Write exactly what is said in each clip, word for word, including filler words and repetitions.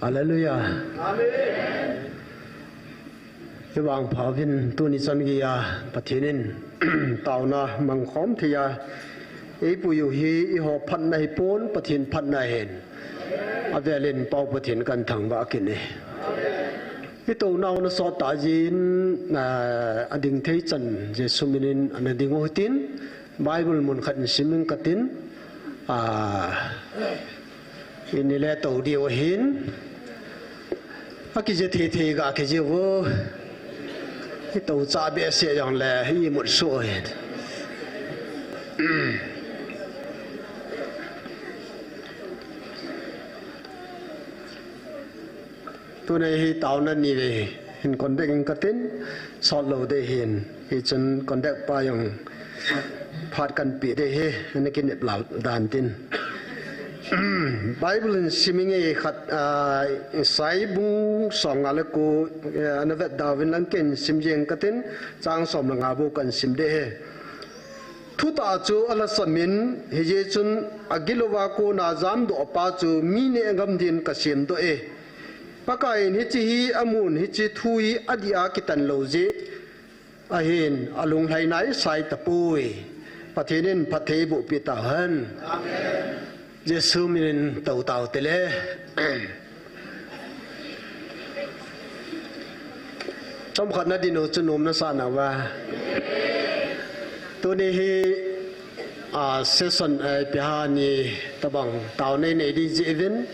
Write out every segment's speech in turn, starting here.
Hallelujah. Amen. Hivang phavin tuni chan geiya Pathen in taona mangkhom theiya eipui u hi eiho phatna hipon, Pathen phatna ahin. Avelin Pau Pathen kathangvah kit e. Itounau nasot tah jeh in, ah, ading thei chan Jesu minin ana ding u hitin, Bible mun khat in sim inge katin, ah, Ini le tou diu ahin. Akijih thei thei ga kijih u. Itou cha behseh jongle imut soh ahin. Tuni hi taona ni vei hin kon ding katin, sot lou ding ahin, hichun kon ding pa jong phat kan pe ding ahi, ana kinep lou dan tin. Bible in sim inge khat, ah, Isai bung som nga le ko, eh, ana vet da uvin lang ken sim jeng katin, chang som le nga bou kan sim ding ahi. Thutah chu alhasam in, hijeh chun agilouva kona jamdoh pa chu mi neh ngam din kasem doh e. Pakai in hiche hi amun, hiche thu hi adih a kitan lou jeh ahin, alunglhai nai sai tapoi. Pathen in phatthei boh peh tauhen. Amen. Jesu minin tou tau tele. Chomkhat nadin u chu nom nasa nauva. Tuni hi, ah, session, eh, ipi ham ni tabang taona nei nei ding jeh uvin.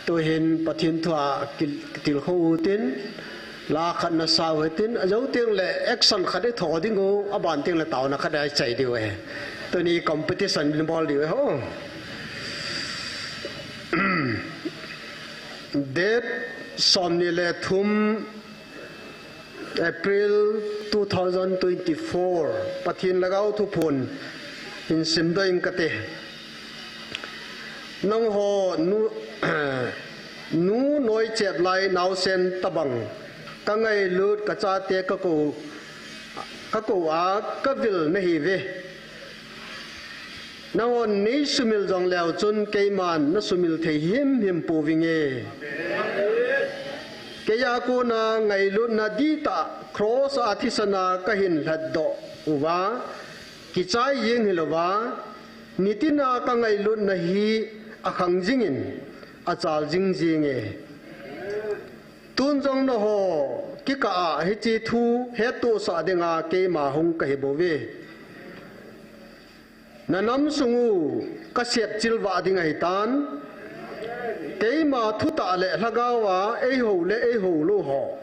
Tuhin Pathen thu a kil-, kitilkhou u tin. La khat nasa u hitin. Ajou teng le action khat itho ding u. Aban teng le taona khat ichai diu ahi. Tuni competition in bol diu ahi ho. Date som ni le thum April two thousand twenty-four, Pathen Lhagao Thuphon hin simdoh inge kate. Nangho nu, nu noichep lai naosen tabang, kangailut kachate kakou, kakou a kavil nahiuve. Nanghon neisumil jongleu chun keiman nasumil thei himhim pouvinge. Keija kona ngailutna dihtah cross a thisan a kahin lhatdoh uva, kichai jeng hilouva, nitina kangailutna hi akhang jingin, achal jing jinge. Tun jong nangho kikah a hiche thu hettohsah dinga keima hung kahi bouve. Nanam sung u kasep chilvah ding ahitan. Keima thutah le lhagao a eihou le eihou lou ho,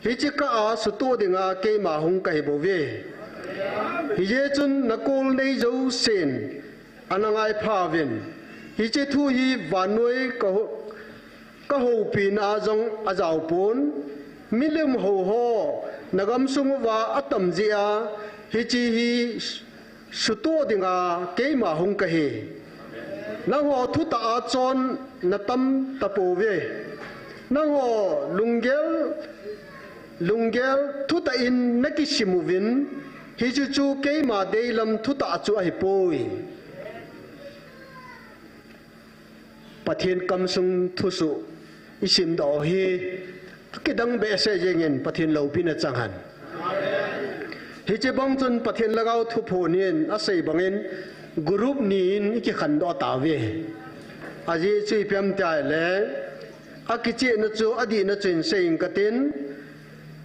hiche kah a sutoh dinga keima hung kahi bouve. Hijeh chun nakol nei jousen ana ngai phauvin. Hiche thu hi vannoi kahou-, kahoupina a jong ajao pon. Milim hou ho, nagamsung uva atam jeh a, hiche hi sutoh dinga keima hung kahi. Nangho thutah a chonna tam tapouve. Nangho lunggel, lunggel thutah in nakisim uvin, hichu chu keima deilam thutah chu ahipoi. Pathen kamsung thusoh isimdoh u hi, akidang behseh jengin Pathen loupina chang hen. Hiche bang chun Pathen Lhagao Thuphon in asei bangin group ni in ikikhandoh tauve. Ajeh chu ipi ham itile, akichehna chu adihna chu hin sei inge katin,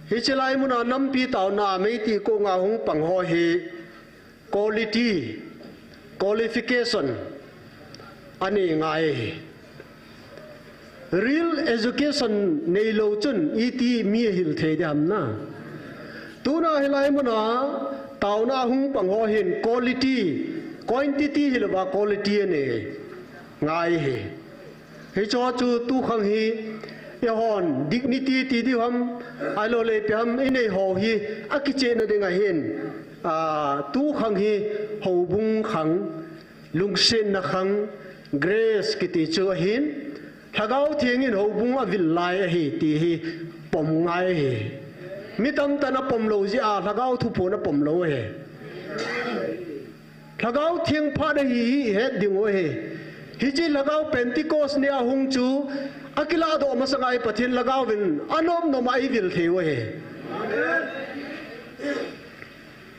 hiche lai muna nampi taona a Meitei konga hung pang ho hi, quality, qualification anei ngai. Real education neilou chun iti mi ahil thei ding ham na. Tuna hilai muna taona hung pang ho hin quality, quantity hilouva quality anei ngai hi. Hicho chu tukhang hi, eihon dignity ti diu ham, ahilouleh ipi ham inei ho hi, akichehna ding ahin, ah, tukhang hi, houbung khang, lungsetna khang, grace kiti chu ahin, Lhagao Theng in houbung avil lai ahi ti hi pom ngai ahi. Mi tamtah in apom lou jeh a, Lhagao Thuphon apom lou ahi. Lhagao Theng phat ahi hi ihet diu ahi. Hiche Lhagao Pentecost nia hung chu akiladoh masanga hi Pathen Lhagao vin anom nom a eivil thei u ahi.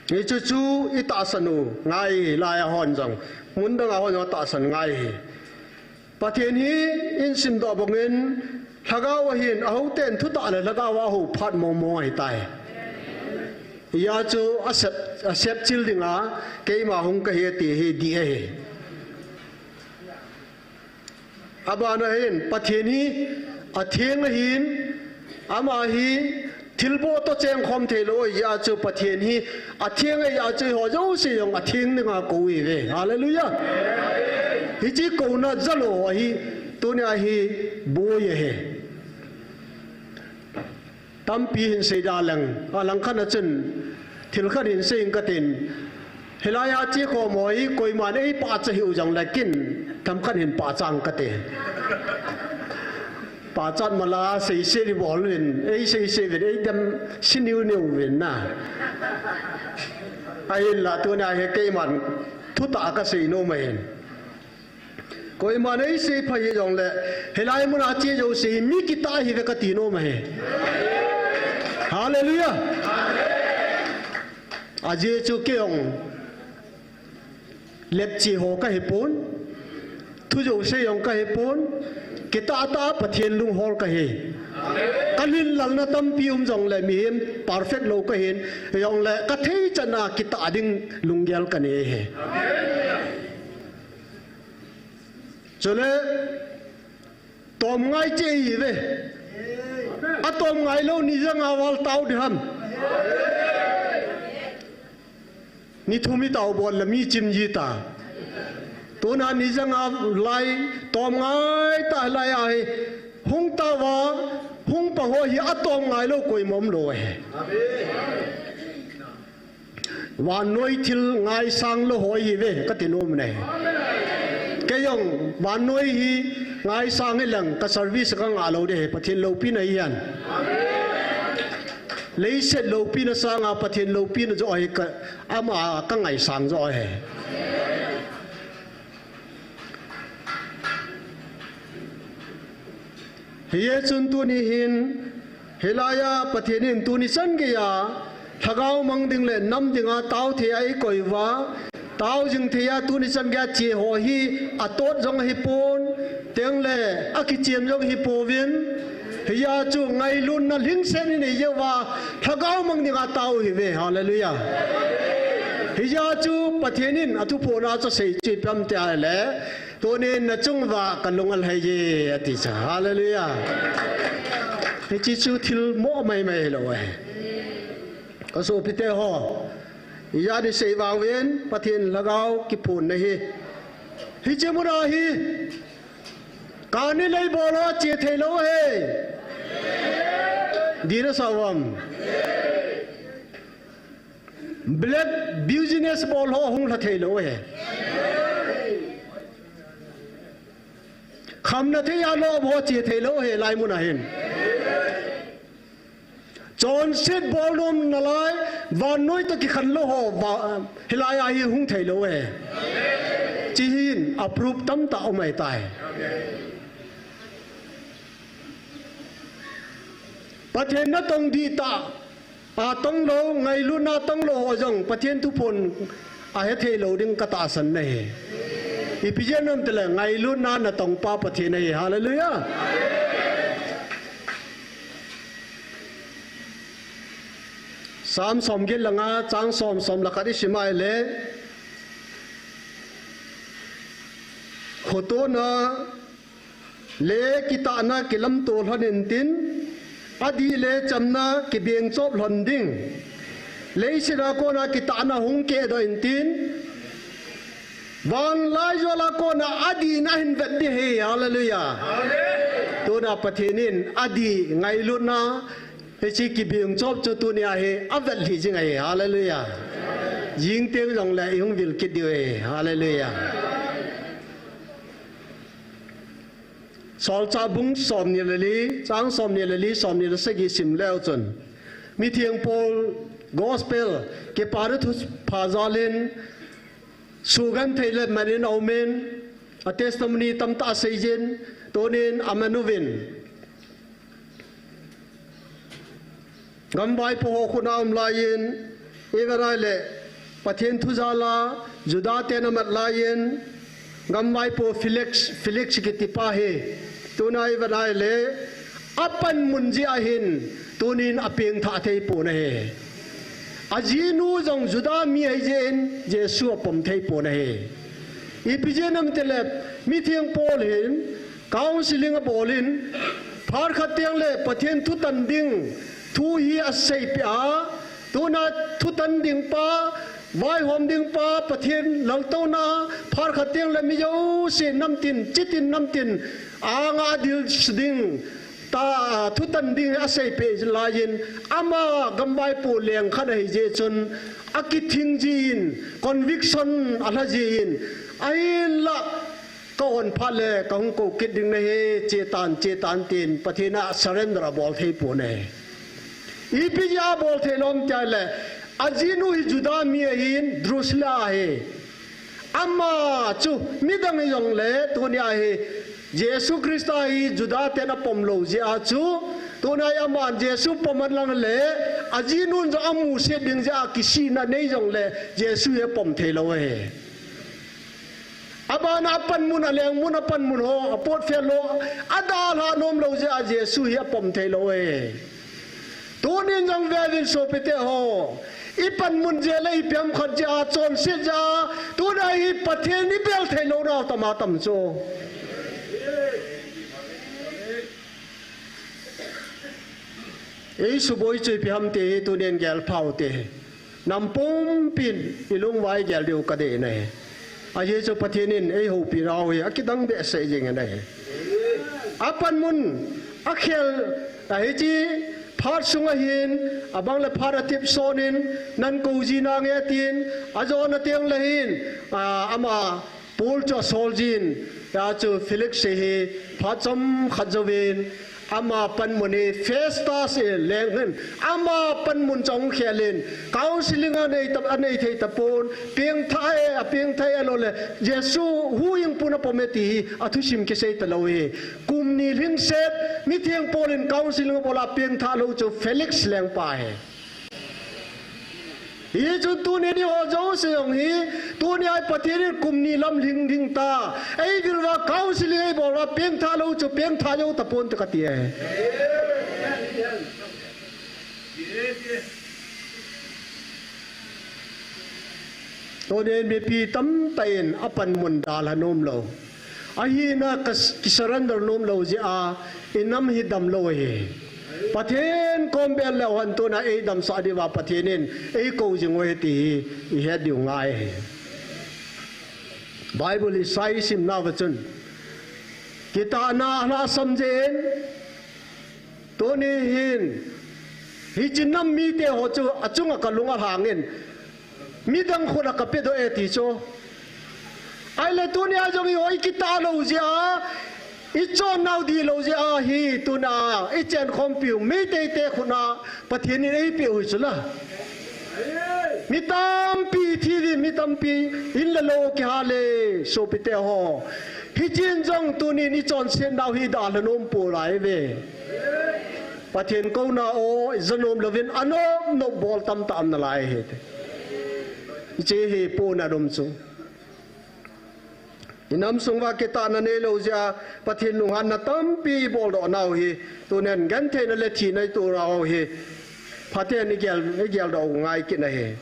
Hichu chu itahsan u ngai hi, laia hon jong, mun danga hon jong atahsan ngai hi. Pathen hi insimdoh bangin Lhagao ahin, ahouten thutah le Lhagao a ahou phat mong mong ahitai. Hijeh chun asep, asep chil dinga keima hung kahi ati hi dih ahi. Abana hin, Pathen hi atheng ahin, ama hi thilbol toh chengkhom theilou ahi, hijeh chun Pathen hi atheng ahi, hijeh chun eiho jouse jong atheng dinga kou ihiuve. Hallelujah. Hiche kouna jalou ahi, tunia hi boi ahi. Tampi hin seida leng, alangkhat a chun thil khat hin sei inge katin. Hilai a chekhom ho hi koiman eipachat hih u jongle kin themkhat hin pachat inge kati. Pachat mala seisei ding bol uvin, eiseisei uvin, eidem siniu niu uvin na. Ahinla tunia hi keiman thutah kasei nom ahin. Koiman eiseiphat hih jongle, hilai muna che jouse hi mi kitah ahiuve kati nom ahi. Hallelujah. Ajeh chu kei jong lepche ho kahipon, thu jouse jong kahipon, kitah tah a Pathen lunghol kahi. Kalhinlelna tampi um jongle mihem perfect lou kahin, jongle katheichan a kitah ding lunggel kanei ahi. Chule, tomngai cheh ihiuve. Atomngai lou ni janga val tao ding ham? Ni thum itao bol le mi chim ji ta. Tuna ni janga lai tomngai tah lai ahi. Hung tao va, hung pang ho hi atomngai lou koima umlou ahi. Vannoi thil ngaisang lou ho ihiuve, kati nom ahi. Kei jong vannoi hi ngaisang hileng ka service kangah lou ding ahi, Pathen loupina hihen. Leiset loupina sanga Pathen loupina joh hi ka, ama kangaisang joh ahi. Hijeh chun tuni hin, hilai a Pathen in tuni chan geiya, Lhagao mang ding le nam dinga tao thei a eikoi uva, tao jing thei a tuni chan geiya che ho hi atot jong ahipon, tengle akichen jong ahipouvin, hijeh chun ngailutna lhingset in eijeh uva, Lhagao mang dinga tao ihiuve, hallelujah. Hijeh chun Pathen in athuphon a chu asei chu ipi ham tia ahile, Tunin nachung uva kalung alhai e, ati chu. Hallelujah. Hiche chu thil mo maimai lou ahi. Kasopite ho, ijat isei vang uvin, Pathen Lhagao kiphonna hi. Hiche muna hi, kani lei bol ho che thei lou ahi. Dih nasa uvam? Black business bol ho hung lha thei lou ahi. Khamna thei a lou ho che thei lou ahi, lai mun a hin. Chonset bol nom nalai, vannoi toh kikhen lou ho, va, hilai a hi hung thei lou ahi. Hiche hin, approve tamtah um ahitai. Pathen natong dihtah a tong lou, ngailutna tong lou ho jong Pathen thuphon ahe thei lou ding katahsan ahi. Ipi jeh ham itile ngailutna natong pa Pathen ahi. Hallelujah. Psalm som get le nga, chang som, som le khat isim a ahile, khotona le kitahna kilamto lhon intin, adih le chamna kibeng chop lhon ding. Leiset a kona kitahna hung kehdoh intin, vanlaijol a kona adihna ahin vet ding ahi. Hallelujah. Tuna Pathen in adih ngailutna, hiche kibeng chop chu tunia hi avet lhih jing ahi. Hallelujah. Jing teng jongle ihung vil kit diu ahi. Hallelujah. Solchah bung somni le li, chang somni le li, somni le sagi sim leu chun, mitheng Paul gospel, kipana thupha jal in, sugenthei le man in aumin, a testimony tamtah asei jin, tunin aman uvin. Gamvaipo ho khut a um laiyin, i vet a ahile, Pathen thu jal a, Juda ten amat laiyin, Gamvaipo Felix, Felix kitipa hi, tuna i vet a ahile, apanmun jeh ahin, tunin apengthah thei pon ahi. Ajinu jong Juda mi ahi jeh in, Jesu apom thei pon ahi. Ipi jeh ham itile, mitheng Paul hin, counseling abol in, phat khat teng le Pathen thutan ding thu hi aseipeh a, tuna thutan ding pa, vaihom ding pa, Pathen laltouna, phat khat teng le mi jouse namtin, chitin namtin, anga adil ding, ta, thutan ding aseipeh laiyin, ama Gamvaipo leng khat ahi jeh chun, akithing jin, conviction alha jin, ahinla, ka on phat le, ka hung kou kit ding nahi, che tan, che tan tin, Pathen a surrender abol thei pon ahi. Ipi jeh a abol thei lou ham itile, ajinu hi Juda mi ahin, Drusilla ahi. Ama chu, midang hijongle, tunia hi, Jesu Christa hi Juda ten apom lou jeh a chu, tunia hi aman Jesu pom alang le, ajinun jong amuset ding jeh a kisihna nei jongle, Jesu hi apom thei lou ahi. Abana apanmun, alengmun, apanmun ho, apotphel ho, adalha nom lou jeh a Jesu hi apom thei lou e. Tunin jong veuvin sopite ho, i panmun jeh le ipi ham khat jeh a, chonset jeh a, tuna hi Pathen i bel thei lou nau tam a tam chu. Ei suboi chu ipi ham ti hi tunin gel phau te. Nam pumpin i lungvai gel diu ka dei nahi. Ajeh chu Pathen in ei houpi nau hi akidang behseh jeng ahi. Apanmun, akhel, ahi chi, phat sung ahin, abang le phat atep son in, nan kou ji nange tin, ajona teng le hin, a, ama, Paul chu asol jin, hia chu Felix hi phat chomkhat jouvin, ama panmun hi Festus in leng hin, ama panmun chu ahung khel in, counseling anei ta, anei thei tapon, pengthah e, apengthah e lou le, Jesu huhhingpu in apom e ti hi, athusim kisei talou hi. Kum ni lhingset, mitheng Paul in counseling abol a pengthah lou chu Felix lengpa hi. Hichun tuni ni ho jouse jong hi, tunia hi Pathen in kum ni lam lhing ding ta. Ei vil uva counseling ei bol uva pengthah lou chu pengthah jou tapon te kati e. Tunin mipi tamtah in apanmun dalha nom lou. Ahina ka s-, kisurrender nom lou jeh a, i nam hi dam lou ahi. Pathen kom bel leu hen tuna ei damsah diuva Pathen in ei kou jing uve ti hi i het diu ngai ahi. Bible i sai simna uva chun, kitahna alhahsam jeh in, tuni hin, hiche nam mite ho chu achunga ka lung alhang in, midang khut a ka pedoh e ti chu. Ahile tunia jong eiho i kitah lou jeh a, i chon nau dih lou jeh a hi, tuna i chenkhompiu Meitei te khut a Pathen in eipeh u hi chu la. Mi tampi thi uvin, mi tampi in le lou kihal e, sopite ho. Hichun jong tunin i chonset nau hi dalha nom pou lai uve. Pathen kouna o, i ja nom louvin, anom nom bol tamtah um nalai ahi. Hiche hi pohnat um chu. I nam sung uva kitahna neilou jeh a, Pathen lunghanna tampi i boldoh nau hi, tunin gentheina le thina i toh nau hi, phaten i gel, i geldoh u ngai kit ahi.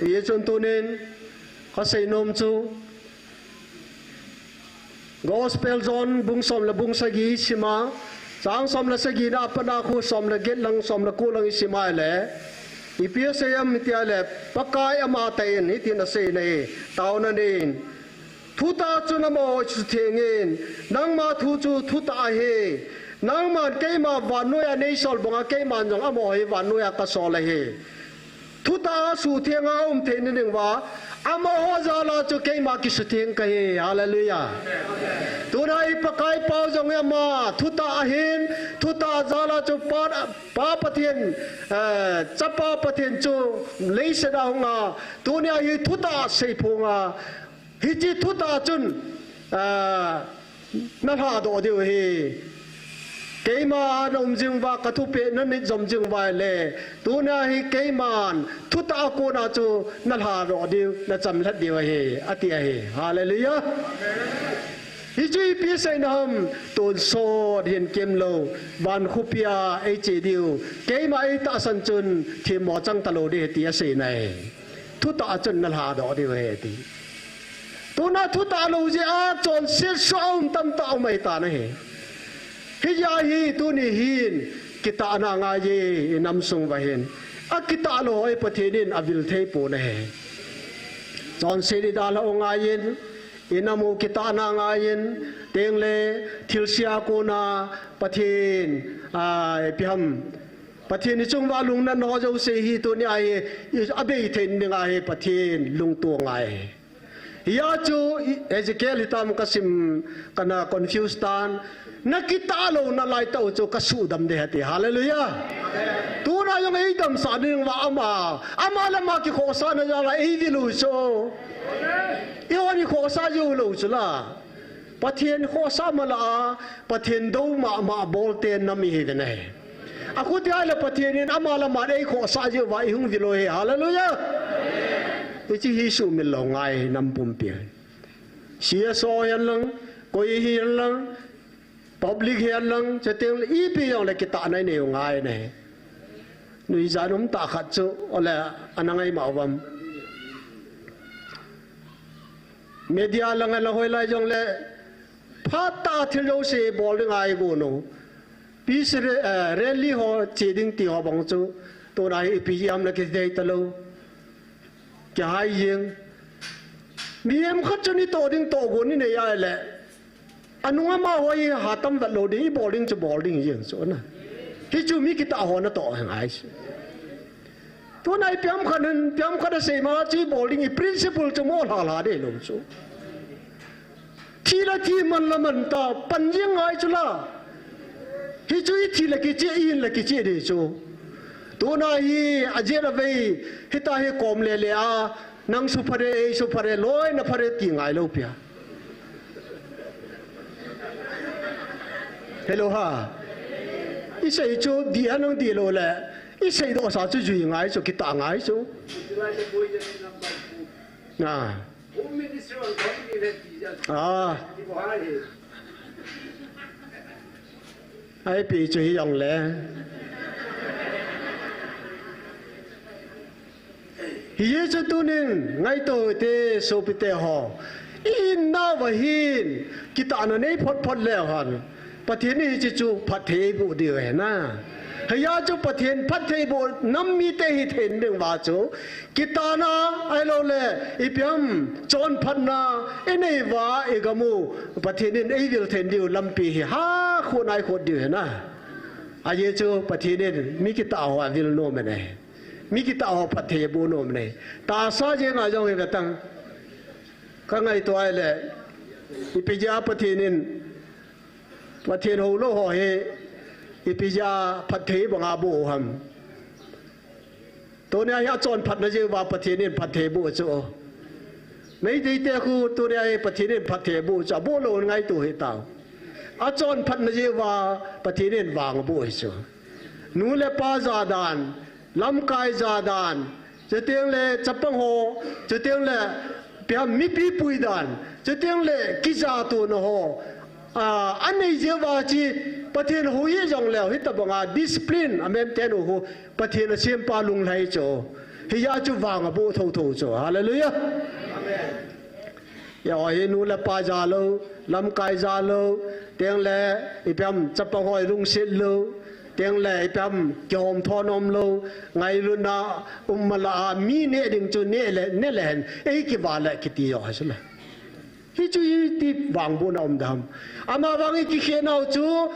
Hichun tunin, ka seinom chu, Gospel John bung som le bung sagi i sim a, chang som le sagi na a pat a khu som le get lang som le ko lang i sim a ahile, ipi asei ham iti ahile, Pakai amatah in hitin asei in ahi, taona nei in, thutah chun amaho sutheng in, nangma thu chu thutah ahi, nangman keima vannoi a nei sol banga keiman jong amaho hi vannoi a ka sol ahi. Thutah a sutheng a um theina ding uva, amaho jal a chu keima kisutheng kahi. Hallelujah. Tuna i Pakai pau jong hi ama thutah ahin, thutah jal a chu Pa, Pa Pathen, eh, Chapa Pathen chu leiset a hung a, tunia hi thutah seiphong a, hiche thutah chun, ah, na lhadoh diu ahi. Keima na um jing uva, ka thupeh na nit jom jing uva ahile, tuna hi keiman thutah a kona chu na lhadoh diu, na chamlhat diu ahi, ati ahi. Hallelujah. Hichu ipi seina ham, tonsot hin kemlou, van khopia eiche diu, keima eitahsan chun themmo chang talou ding ahi ti aseina ahi. Thutah a chun na lhadoh diu ahi ati. Tuna thutah lou jeh a chonset soh a um tamtah um ahitan ahi. Hijeh a hi tuni hin kitahna ngai e, inam sung uva hin. Akitah lou ho hi Pathen in avil thei pon ahi. Chonset idalhah u ngai in, inam u kitahna ngai in, tengle thilse a kona Pathen, ah, ipi ham, Pathen i chung uva lungnatna ho jouse hi tuni a hi, abei thei ding ahi, Pathen lungtup ngai. Hia chu Ezekiel hitam kasim, kana confuse tan. Na kitah louna laitah u chu ka suhdam ding ahi ati. Hallelujah. Tuna jong eidamsah ding uva ama, ama le ama kikhohsahna jal a eivil u chu. Eihon ikhohsah jiu lou chu la. Pathen khohsah mala a, Pathen dou mama bolte nam ihiuvin ahi. Akhuti ahile Pathen in ama le ama eikhohsah jiu va ihung vil u ahi. Hallelujah. Hiche hi sumil lou ngai nam pumpi. C S O hihen lang, koi hihen lang, public hihen lang, chuteng le ipi jong le kitahna inei u ngai ahi. Nuijat um tah khat chu, ole, ana ngai ma uvam. Media lang a la hoilai jong le, phatah a thil jouse bol ding a igon u. Peace ra-, eh, rally ho che ding ti ho bang chu, tuna hi ipi jeh ham na kithei talou. Kihai jeng. Mihem khat chun itoh ding tohgon inei a le. Anung amaho hi hatam vet lou ding, ibol ding chu bol ding jeng chu na. Hichu mi kitah ho natoh ngai chu. Tuna ipi ham khat in, ipi ham khat asei ma chu ibol ding, i principle chu mo lha lha ding lou chu. Thi la thi, man la man ta, pan jeng ngai chu la. Hichu ithi la kiche, ihin la kiche ding chu. Tuna hi, ajet avei, hitia hi kom le le a, nang su phare, ei su phare, loina phare ti ngai lou pia. Hello ha. Isei chu, dih a nang dih lou le. Isei doh sa chu jui ngai chu, kitah ngai chu. Ah. Ah. Ipi chu hi jong le. Hijeh chun tunin ngaito te sopite ho. I hinnau va hin, kitahna nei phot phot leu hen. Pathen in hiche chu phatthei eiboh diu ahi na. Hijeh chun Pathen phatthei boh nam mite hithei ding uva chu. Kitahna, ahilou le, ipi ham, chonphatna, inei uva, igam u, Pathen in eivil thei diu lampi hi, ha, khut nai khut diu ahi na. Ajeh chu, Pathen in, mi kitah ho avil nom e. Mi kitah ho phatthei aboh nom e. Tahsa jeng a jong hi ve tang. Ka ngaito ahile, ipi jeh a Pathen in, Pathen houlou ho hi, ipi jeh a phatthei banga aboh u ham. Tunia hi achonphatna jeh uva Pathen in phatthei aboh chu. Meitei te khu tunia hi Pathen in phatthei aboh chu, aboh lou ngaito hitau. Achonphatna jeh uva Pathen in vang aboh hi chu. Nu le pa jadan, lamkai jadan, chuteng le chapang ho, chuteng le ipi ham mipi puidan, chuteng le kijatona ho, a, anei jeh uva chu Pathen hou hi jong leu, hitabanga discipline a maintain u khu Pathen asempa lunglhai chu. Hijeh chun vang aboh thotho chu. Hallelujah. Amen. Eiho hi nu le pa ja lou, lamkai ja lou, teng le ipi ham chapang ho lungset lou, teng le ipi ham kihom thon um lou, ngailutna um mala a mi neh ding chu neh le, neh le hen, ei kiva le kiti jo hi sule. Hichu iti vangbohna um dem. Ama vang i kikhenau chu,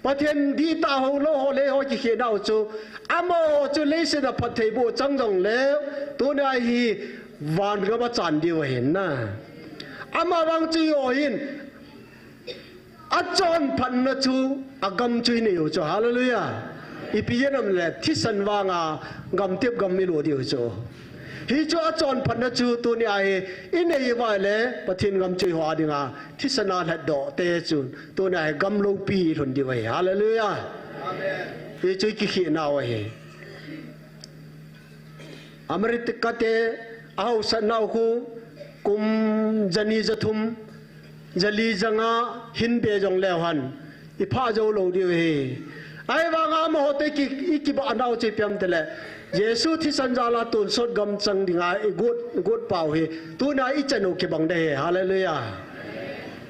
Pathen dihtah houlou ho le ho kikhenau chu, amaho chu leiset a phatthei boh chang jongle, tunia hi van gam a chan diu ahin na. Ama vang chu eiho hin, achonphatna chu, agam chu inei u chu, hallelujah. Ipi jeh ham le, thisan vanga, gamtep gam ilo diu chu. Hichu achonphatna chu tunia hi inei uva ahile Pathen gam chu eiho dinga thisan a lhatdoh te chu tunia hi gam loupi lhun diu ahi. Hallelujah. Hichu ikikhehna u ahi. America te ahaosatnau khu kum jani jathum jali janga hin be jongleu hen, iphah jou lou diu ahi. Ahivanga amaho te ki, ikibahnau chu ipi ham itile, Jesu thisan jal a tonsot gam chang dinga igot, igot pau hi tunia ichan u kibang ding ahi. Hallelujah.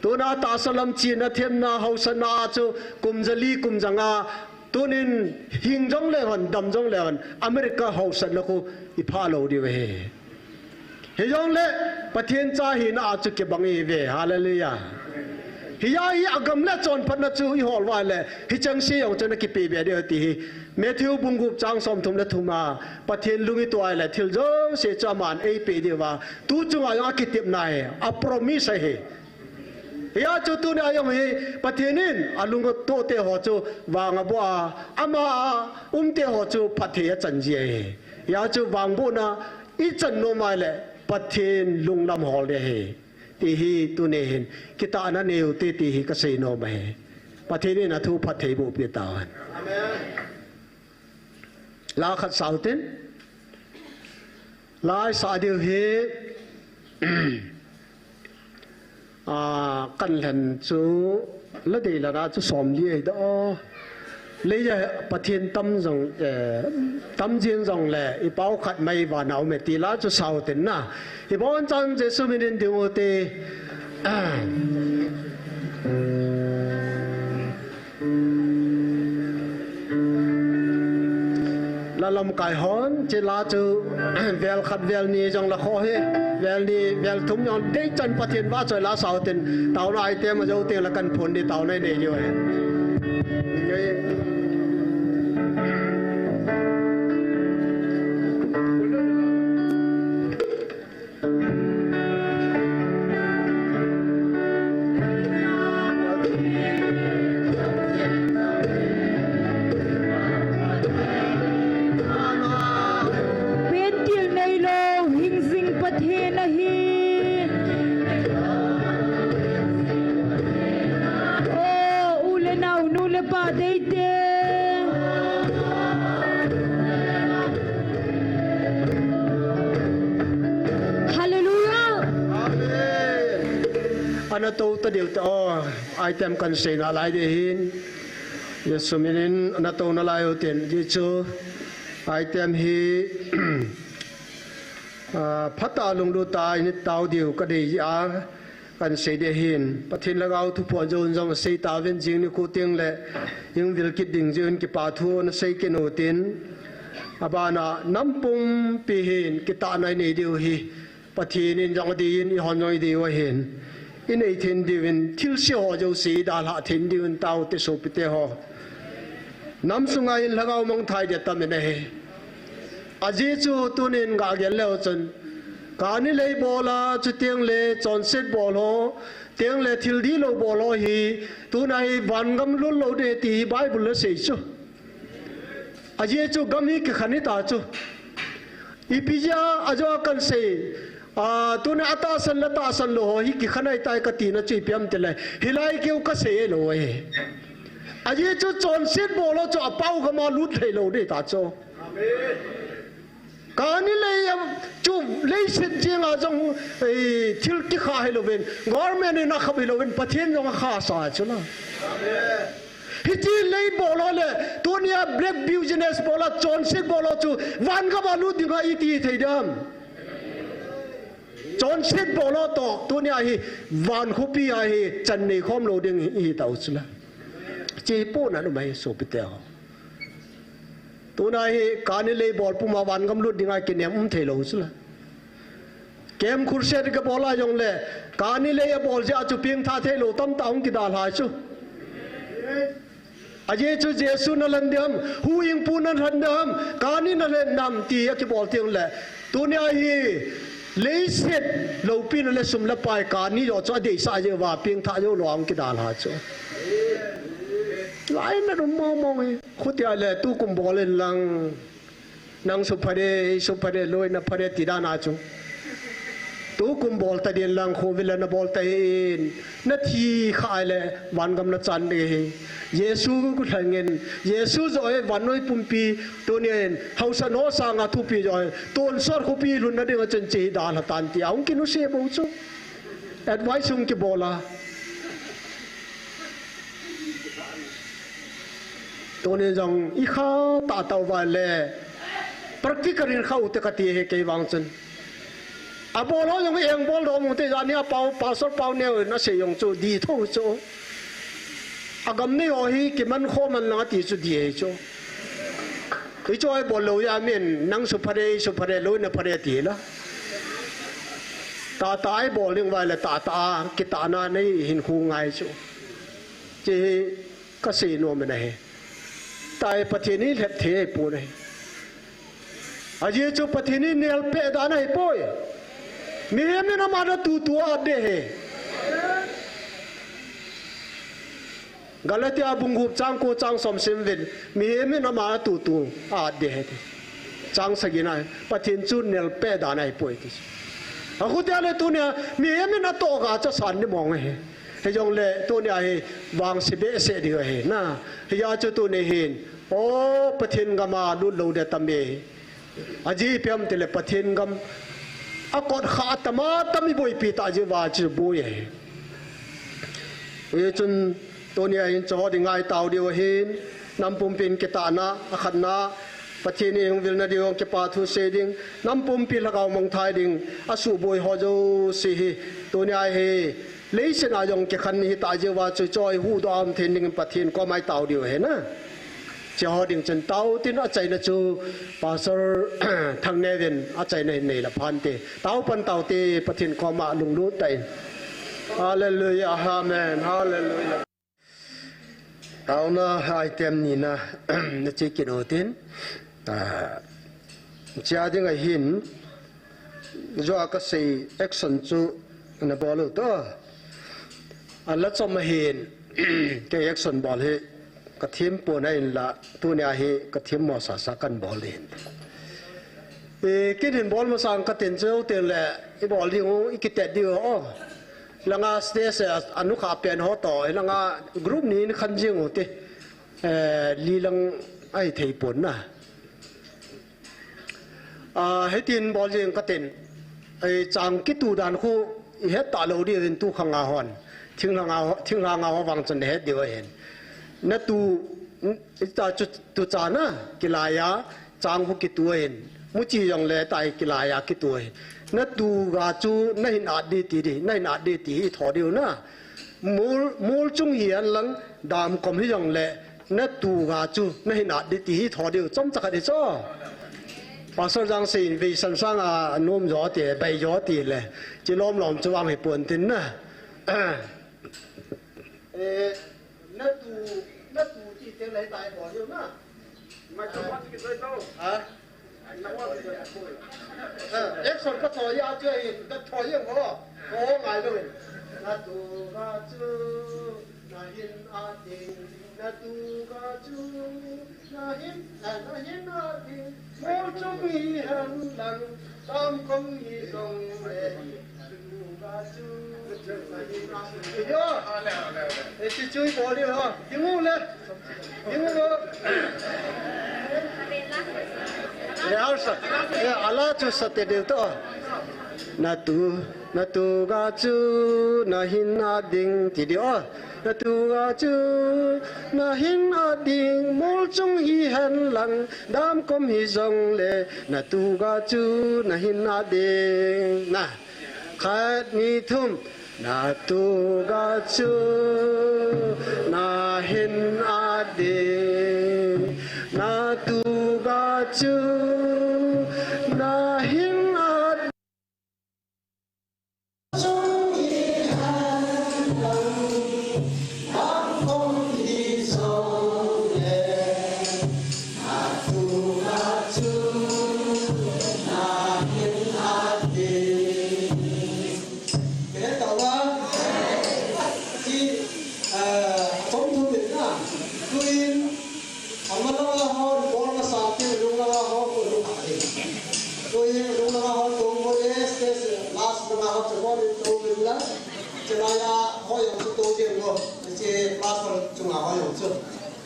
Tunia tahsa lam chena themna haosatna a chu kum jali kum janga tunin hing jongleu hen, dam jongleu hen, America haosatna khu iphah lou diu ahi. Hijongle Pathen cha hina a chu kibang ihiuve. Hallelujah. Hia hi agam le chonphatna chu ihol uva ahile hichengse jong chu ana kipe be diu ahi ti hi Matthew bung gup chang somthum le thum a, Pathen lung itoh uva ahile thil jouse chu aman eipeh diu ahi. Tu chunga jong akitepna ahi, apromise ahi. Hia chu tunia jong hi Pathen in alungtoh te ho chu vang aboh a, ama a um te ho chu phatthei achan ji ahi. Hia chu vangbohna ichan nom uva ahile Pathen lunglam hol ding ahi. Ti hi tuni hin kitahna neiu hite ti hi kasei nom ahi. Pathen in athu phatthei boh peh tauhen. Amen. La khat sa utin. La isah diu hi, ah, kan lhen chu la dei lana chu somli ahi da. Leiya Pathen tam jong, eh, tam jing jongle, ipao khat mai vana um e ti la chu sa utin na. Ibonchauva Jesu minin ding u hite. La lamkai hon, hiche la chu, vel khat, vel ni jong la kho hi, vel ni, vel thum jong deichan Pathen vahchoi la sa utin, taona item ajou teng la kan phon ding, taona inei diu ahi. Pentil neilou, hingjing Pathen ahi. O, u le nao, nu le pa deite. Hallelujah. Amen. Ana tou ta diu ta, o, item kan sei nalai ding ahin. Jesu minin ana tou nalai utin, hichu item hi, ah, phatah a lunglut a init tau diu kadei a. Kan sei ding ahin, Pathen Lhagao thu phuah jou in jong asei tauvin, jing nikho teng le, hung vil kit ding jeh in kipa thu ana sei kit utin, abana nam pumpi hin kitahna inei diu hi, Pathen in jong adei in, eihon jong idei u ahin, inei theina diuvin, thilse ho jouse idalhah theina diuvin, taute sopite ho. Nam sunga hin lhagao mangthai ding atam in ahi. Ajeh chu tunin gagel leu chun, kani lei bol a, chuteng le chonset bol ho, teng le thil dihlou bol ho hi, tuna hi vangam lut lou ding ti hi Bible in asei chu. Ajeh chu gam hi kikhen hita chu. Ipi jeh a, ajeh a kan sei, a, tuna atahsan le tahsan lou ho hi kikhen ahitai katina chu ipi ham itile, hilai keu kasei lou ahi. Ajeh chu chonset bol ho chu apao gam a lut thei lou ding ta chu. Kani lei a chu leiset jeng a jong, eh, thil kikha hilouvin, government in akhap hilouvin, Pathen jong akhasa chu la. Hiche lei bol ho le, tunia black business bol a, chonset bol ho chu, vangam a lut dinga iti thei dam. Chonset bol ho toh, tunia hi, van khopi a hi, chan nei khom lou ding hi, hi tau chu la. Hiche hi pohnat um ahi sopite ho. Tuna hi, kani lei bol puma vangam lut dinga kinem um thei lou chu la. Camp Crusade kabol a jong le, kani lei abol jeh a chu pengtha thei lou tamtah hung kidalha chu. Ajeh chu Jesu nalhen ding ham, huhhingpu nalhen ding ham, kani nalhen ding ham ti akibol teng le, tunia hi leiset loupina le sum le pai kani jong chu adeisah jeh uva pengtha jou lou a hung kidalha chu. Lainat um mong mong hi. Khutia le tukum bol in lang. Nang su phare, su phare, loi na phare ti dan a chu. Tukum bol ta din lang, khovil a na bol ta hin, na thi kha le, van gam na chan ding ahi. Jesu ku lhangin, Jesu jo e vannoi pumpi, tunin, haosa no sanga thupi jo e, tonsot khopi lhun na ding a chun chi da la tan ti, a hung kinusei bou chu. Advice hung kibol a. Tunin jong i kha ta tau va le. Practical in kha u te ka ti he kei vang chun. A bol ho jong eng bol do mu te jani a pau, pastor pau neo na sei jong chu di tho chu. A gam nei ho hi kiman kho man lang a ti chu di he chu. I chu ai bol lo ya min nang su phare, su phare, loi na phare ti la. Ta ta ai bol ding vai le ta ta a, kitahna nei hin khu ngai chu. Chi hi ka sei nom na he. Tai Pathen hi lhep thei pon ahi. Ajeh chu Pathen hi nel peh dan ahi poi. Mihem in ama na tu tu a de he. Galatia bung gup chang ko chang som sim vin. Mihem in ama na tu tu a de he. Chang sagi na Pathen chu nel peh dan ahi poi ti. A khu te le tunia mihem in a to ga cha san ni mong he. Hijong le tunia hi vangse behseh ding ahi na. Hia chu tuni hin, o, Pathen gam a lut lou ding tam e. Ajeh ipi ham ti le Pathen gam a kot kha tam a tam i boipi ta jeh uva chu boi ahi. Hichun tunia hin chu ho ding ngai tau diu ahin, nam pumpin kitahna, a khatna, Pathen i hung vilna diu hung kipa thu sei ding, nam pumpi lhagao mangthai ding, a suboi ho jouse hi, tunia hi, Leiset a jong kikhen hi ta jeh uva chu choi huhdoh a um thei ding in Pathen koma i tao diu ahi na. Hiche ho ding chun tao tin achaina chu Pastor Thangneo in achaina hin nei la phan te. Tao pan tao te Pathen koma lunglut tah in. Hallelujah, amen, hallelujah. Taona item ni na, na che kit u tin. Ah, chia ding ahin, jo a ka sei action chu na bol u to. A la chom ahin, kei action bol hi ka thim pon ahin la, tunia hi ka thim mo sasa kan bol ding hin. E, kin hin bol masang ka tin chu te le, i bol ding u, i kitet ding u, o. Langa stage a, a nukha pen ho to, hilanga group ni in khan jing u te, eh, li lang ahi thei pon na. Ah, hitin bol jing ka tin, ei chang kitu dan khu i het ta lou diu hin tu khang a hon, thinglhang a ho, thinglhang a ho vang chun het diu ahin. Na tu, i ta chu, tu cha na, kilai a, Chang khu kitu ahin, muchi jong le tai kilai a kitu ahin. Na tu ga chu na hin at di ti di, na hin at di ti hi tho diu na. Mol, mol chung hi hen lang, dam kom hi jong le, na tu ga chu na hin at di ti hi tho diu, chomcha khat hi cho. Pastor Jangsen vei san sang a nom jo ti, bai jo ti le, chi lom lom chu vang hi pon tin na. Eh, na tu, na tu ti te le tai bol diu na. Microphone ki toi to. Ha? Na wa ki toi to. Ha, action ka to ya chu hi, ka to ya ko. Ko ngai lo. Na tu ga chu, na hin a ding, na tu ga chu, na hin, na, na hin a ding. Mol chung hi hen lang, dam kom hi jong le. Yo. Eh, chu chu bol diu ho. Ding u le. Ding u le. Rehearsal. Eh, ala chu sa te diu to. Na tu, na tu ga chu, na hin a ding ti diu. Na tu ga chu, na hin a ding, mol chung hi hen lang, dam kom hi jong le, na tu ga chu, na hin a ding. Na. Khat, ni, thum. Na tu ga chu, na hin a ding. Na tu ga chu, na hin a ding. Kei tau a, ki, eh, chom thu min na, tuin, a nga langa ho, bol nga sa, ki lung langa ho, ko lung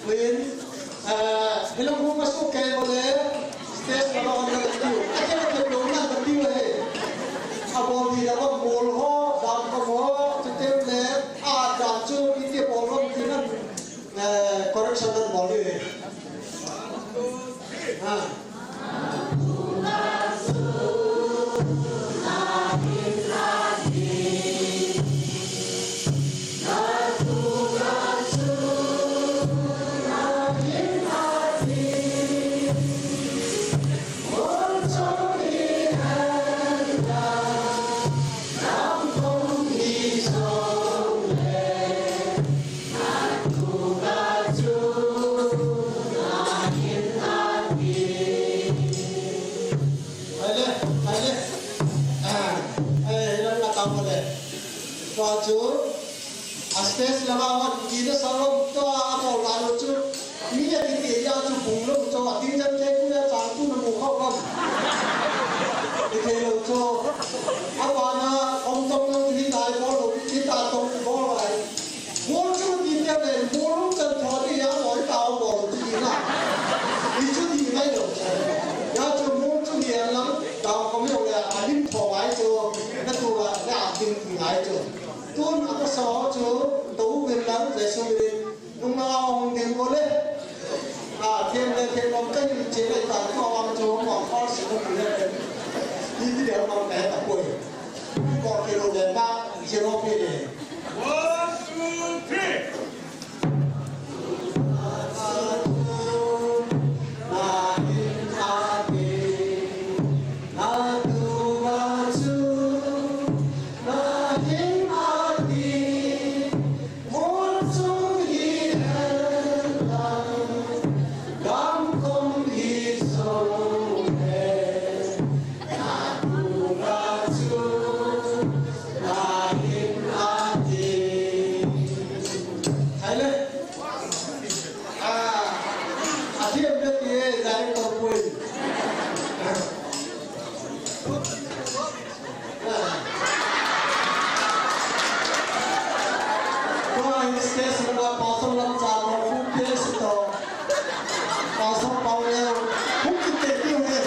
Len, ah, hilang hung masuk kei bole, stage lama on na tiu. Akela ke lo na tiu he. Abol di lama mol ho, dam ko ho, tutem le, a dam chu iti bol lo ti na, eh, correction na bol di he. Ha. Ahile, ahile. Ah, eh, hilang na tamo le. Tua chu, a stage lama hon, ina salom to a, a bol la lo chu. Mi a kiti ya chu bung lo chu, a ding jan ke ku ya chang tu na mu khau lam. I thei lo chu. A pa na, om tong lo hi tai bol lo, hi ta tong bol lai. Mol chu ti te le, mol lum chan tho ti ya loi ta o bol ti na. Ni chu ti mai lo. Ya chu mol chu ni an lang, ta ko mi lo ya, a lim tho mai chu, na tu la, na a ding ti mai chu. Tun a ko so chu, to u min lang, Jesu min. Nung na ong ding ko le. A, thiam le thiam lom ka hin che le ta, ko wang chu, ko ko si ko ti le. Ni ti le ko ka ta ko. Ko ke lo le ba, zero pe le. One, two, three. Hai le. Ah, a thiam le ti e, director poi. Ah. Tua hi stage lama Pastor Lamcha to, Pu P S to. Pastor Pauleo, hung kit te tiu he.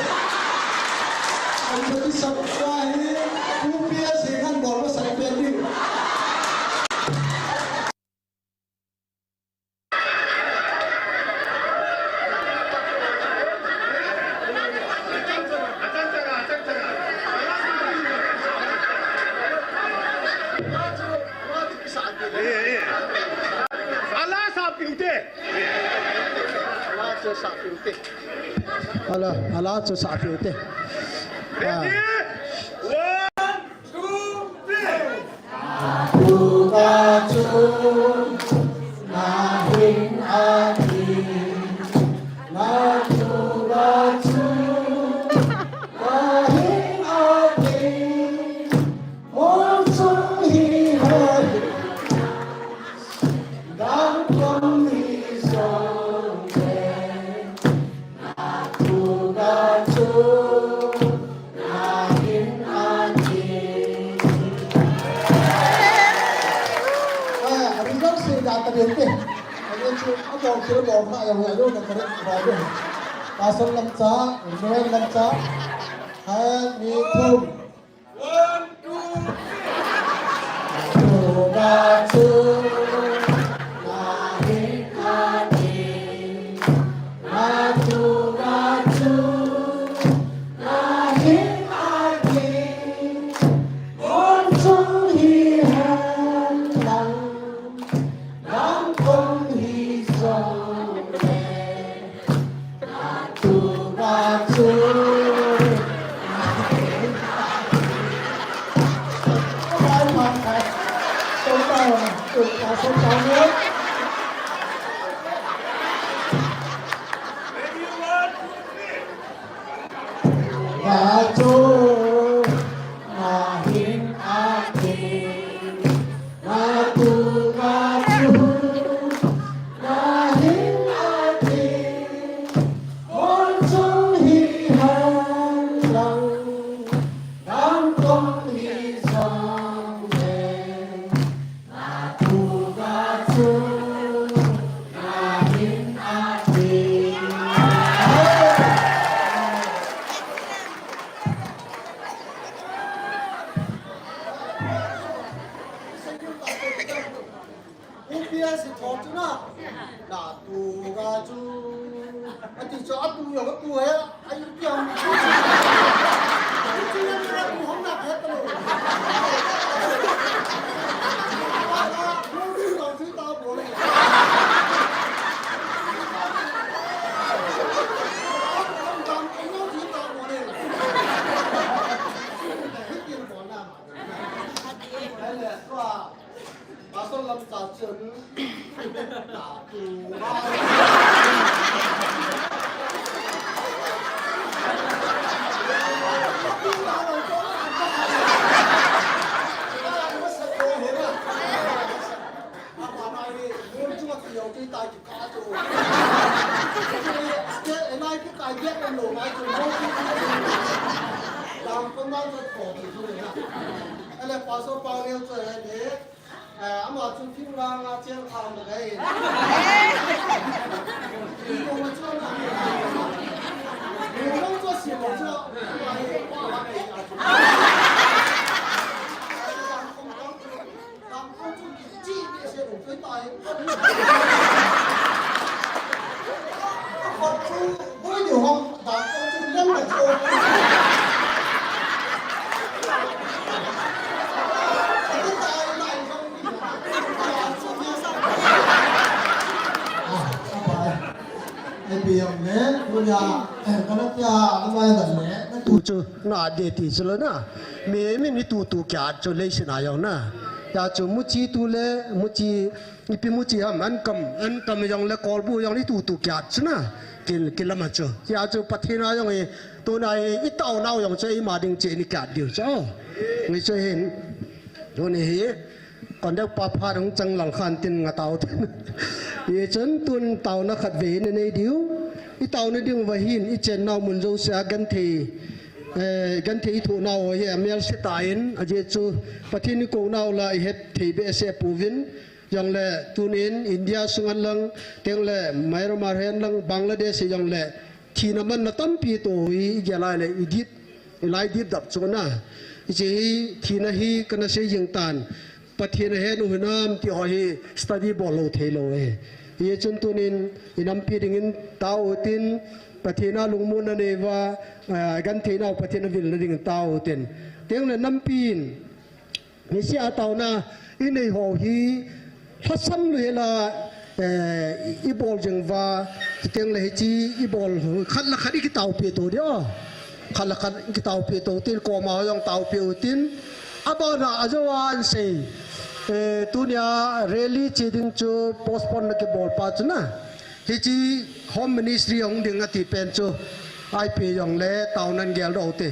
Competition tua hi, Pu P S hi kan bol masang pen tiu. Ala sa piu te. Ala chu sa piu te. Ala, ala chu sa piu te. Ah. Ready? One, two, three. Pastor Lamcha, Joel Lamcha, hai mi thum. One, two, three. Pu P S tho chu na. Na tu ga chu. Ati chu atu yo atu he. Ai kiam. Chu na na tu hong na he ta lo. Mo tu lo tu ta bo le. Ai le, tua. Pastor Lamcha chun, ta tu. Pastor Paul chu ni. Eh, ama chu Finland a chen kham na gai. Ni ko ma chu na ni. Ni ko ma chu si ko chu. Ama ni ko ma ni a chu. Kam ko chu ki chi ni se lo pe tai. Ko chu boi ni hong da ko chu lem na chu. Chu na de ti chu lo na. Mi, mi ni tu tu kya chu le sina yong na. Ya chu mu chi tu le, mu chi, ipi mu chi ham, an kam, an kam yong le kol bu yong ni tu tu kya chu na. Kil, kil lama chu. Ya chu Pathen a yong i, tu na i, i tao nau yong chu i ma ding chi ni kya diu chu. Ni chu hin. Chu ni hi. Kon deu pa pha dong chang lang khan tin nga tao tin. I chun tun tao na khat ve in nei diu. I tao na ding va hin i chen nau mun jo sia gan thei. Eh, gan thei i thu nau hi a mel se ta in a je chu Pathen i ko nau la i het thei be se pu vin. Yong le tun in India sung an lang teng le Myanmar hen lang Bangladesh yong le Thina man na tampi to hi i gelai le i dit, i lai dit dap chu na. I che hi thina hi kana sei jing tan. Pathen a he nu hinam ti ho hi study bol lo thei lo e. I chun tunin i nampi dingin tao tin Pathen a lungmon na nei va, ah, gan thei nau Pathen a vil na dingin tao tin. Teng le nampi in Ni sia tauna i nei ho hi lhasam lu hela, eh, i bol jing va, teng le hi chi i bol khat la khat i kitao pe to dia. Khat la khat i kitao pe to tin koma ho jong tao pe u tin. Abana ajo an sei. Eh, tunia rally chi ding chu postpone na kibol pa chu na. Hichi Home Ministry hong ding ati pen chu, ai pe jong le tao nan gel do te.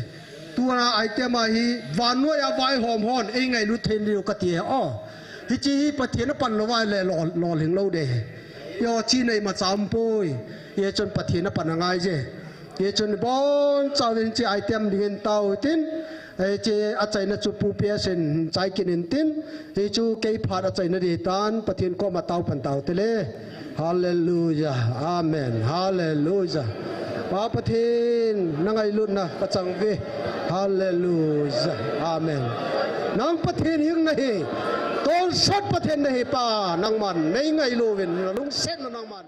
Tua item a hi, vannoi a vaihom hon, ei ngailut thei diu kati e o. Hichi hi Pathen a pan lo vai le lo, lo hing lo de. Yo chi nei ma cham poi. Ye chun Pathen a pan a ngai je. Ye chun bon chauvin chi item dingin tao tin. Ei, che achaina chu Pu P S in chai kin in tin, ei chu kei phat achaina di tan, Pathen koma tao pan tao te le. Hallelujah. Amen. Hallelujah. Pa Pathen, na ngailutna ka chang ve. Hallelujah. Amen. Nang Pathen hing na hi. Tonsot Pathen na hi pa, nangman, nei ngailu vin, na lungset na nangman.